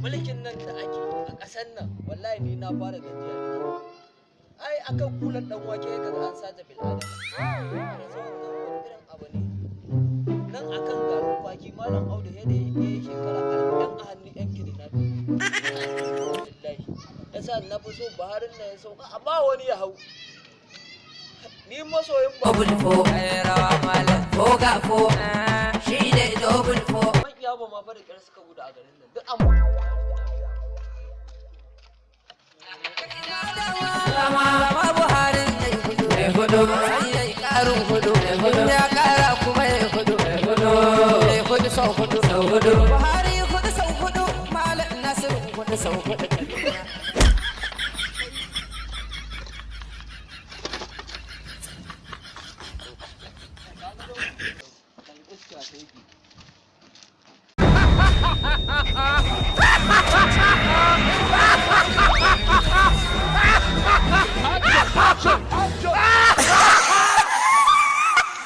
Mulkin nan da ake a ƙasar nan, wallahi ni na fara gajiya da shi. Ai akan kulan dan wake kaga an sace bil adama. Yanzu wannan wani irin abu ne? Nan akan garin kwaki, Malam Audu ya da ya yi shekara 40 a hannun yan kidnapping. Wallahi yasa na fi so Buharin nan ya sauka a ba wani ya hau. Ni masoyin ba Double four, rawa malam, four ga four, shi ne double four. Makiya ba ma fa da kyar suka gudu a garin nan duk an Rama Buhari ya yi hudu, hudu, sai ya yi ƙarin hudu, in ya ƙara kuma ya yi hudu, hudu, ya yi hudu sau hudu, sau hudu. Buhari hudu sau hudu, Malam Nasiru hudu sau hudu. Dan iska sai.